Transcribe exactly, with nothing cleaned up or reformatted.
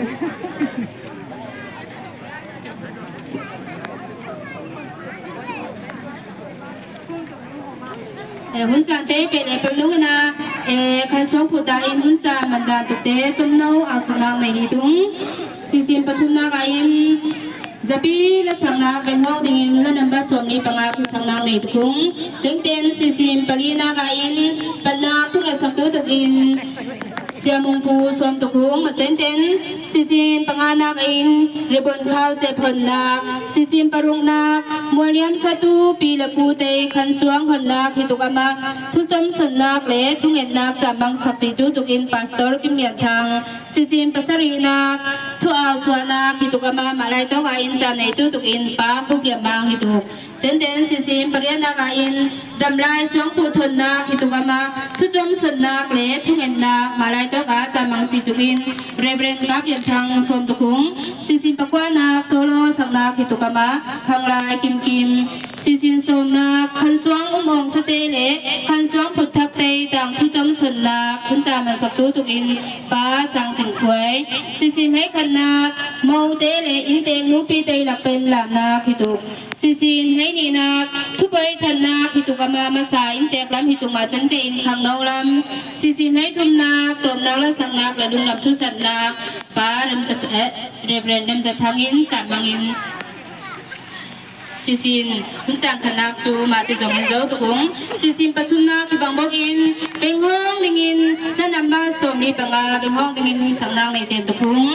Eh, hun caan tei peh le peh nung na, eh, khan suang phuta in hun caan man dan tukte com no a sunak nei hi tung. Sisin pathumnak ah in zapi la saknak beng hawk dingin la nambat sawm li panga khisaknak nei tukung. Cengten sisin palinak ah in patnak thunget saktu tukin Sia Mungpu sawm tukhung, a centen sisin panganak in ribon khau cep honnak, sisin paruknak mualliam satu pi le pute khansuang honnak hi tuk ama, thucom sonnak le thungetnak camang sakci tu tukin Pastor Kim Lian Thang, sisin pasarihnak thu au suahnak hi tuk ama, malai tawk a in ca nei tu tukin Pa Khup Lian Mang hi tuk. Centen sisin pariatnak ah in damlai suangphuh thonnak hi tuk ama, thucom sonnak le thungetnak malai tawk ah camang ci tukin Reverend Kap Lian Thang sawm tukhung, sisin pakuanak solo saknak hi tuk ama, khanglai kimkim, sisin sawmnak khansuang um awng sate le khansuang phut thakte tang thucom sonnak hun caman sak tu tukin Pa Sang Tin Khuai, sisin hei khatnak mote le inntek nupi tei lak pen lamnak hi tuk. Sisin hei nihnak thupoi thatnak hi tuk ama, masa inntek lam hi tuk ma cengte in khangno lam. Sisin hei thumnak tawpnak lasaknak le lunglam thusatnak Pa Remzat, eh, Reverend Remzat Thang in camangin sisin hun caan khatnak cu mah te zongin zo tukhung. Sisin pathumnak hi bang bawkin benghawng dingin na nambat sawm li panga benghawng dingin saknak nei ten tukhung.